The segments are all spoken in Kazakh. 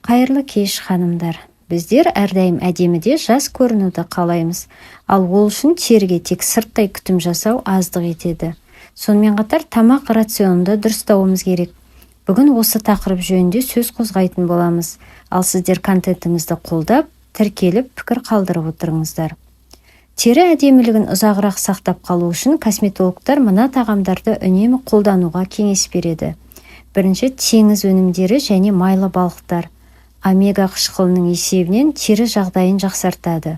Қайырлы кеш, ханымдар! Біздер әрдайым әдемі де жас көрінуді қалаймыз. Ал ол үшін теріге тек сырттай күтім жасау аздық етеді. Сонымен қатар тамақ рационын да дұрыстауымыз керек. Бүгін осы тақырып жөнінде сөз қозғайтын боламыз. Ал сіздер контентімізді қолдап, тіркеліп, пікір қалдырып отырыңыздар. Тері әдемілігін ұзағырақ сақтап қалу үшін косметологтар мына тағамдарды үнемі қолдануға кеңес береді. Бірінші, теңіз өнімдері және майлы балықтар. Омега қышқылының есебінен тері жағдайын жақсартады.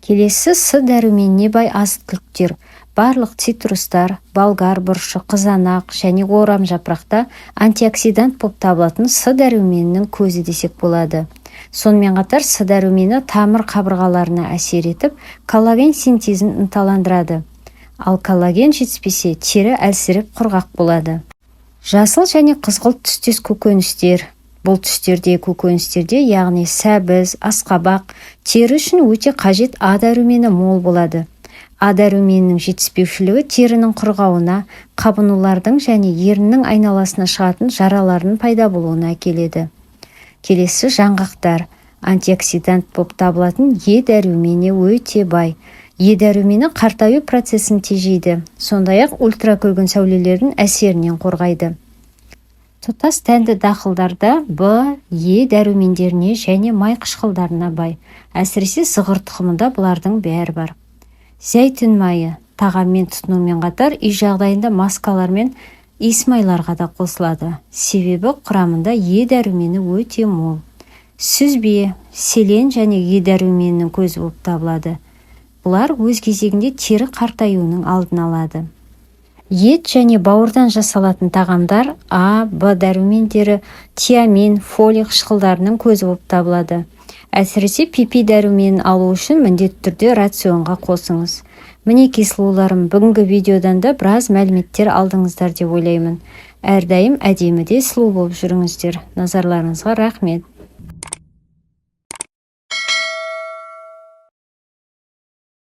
Келесі, С дәруменіне бай азық-түліктер. Барлық цитрустар, болгар бұрышы, қызанақ және орамжапырақта антиоксидант болып табылатын С дәруменінің көзі десек болады. Сонымен қатар С дәрумені тамыр қабырғаларына әсер етіп, коллаген синтезін ынталандырады. Ал коллаген жетіспесе, тері әлсіреп, құрғақ болады. Жасыл және қызғылт түстес көкөністер. Бұл түстердегі көкөністерде, яғни сәбіз, асқабақ, тері үшін өте қажет А дәрумені мол болады. А дәруменінің жетіспеушілігі терінің құрғауына, қабынулардың және еріннің айналасына шығатын жаралардың пайда болуына әкеледі. Келесі, жаңғақтар. Антиоксидант болып табылатын Е дәруменіне өте бай. Е дәрумені қартаю процесін тежейді, сондай-ақ ультракүлгін сәулелердің әсерінен қорғайды. Тұтас дәнді дақылдарда Б, Е дәрумендеріне және май қышқылдарына бай. Әсіресе зығыр тұқымында бұлардың бәрі бар. Зәйтүн майы тағаммен тұтынумен қатар үй жағдайында маскалар мен иісмайларға да қосылады, себебі құрамында Е дәрумені өте мол. Сүзбе селен және Е дәруменінің көзі болып табылады. Бұлар өз кезегінде тері қартаюының алдын алады. Ет және бауырдан жасалатын тағамдар А, Б дәрумендері, тиамин, фолий қышқылдарының көзі болып табылады. Әсіресе ПП дәруменін алу үшін міндетті түрде рационға қосыңыз. Мінекей, сұлуларым, бүгінгі видеодан да біраз мәліметтер алдыңыздар деп ойлаймын. Әрдайым әдемі де сұлу болып жүріңіздер. Назарларыңызға рахмет.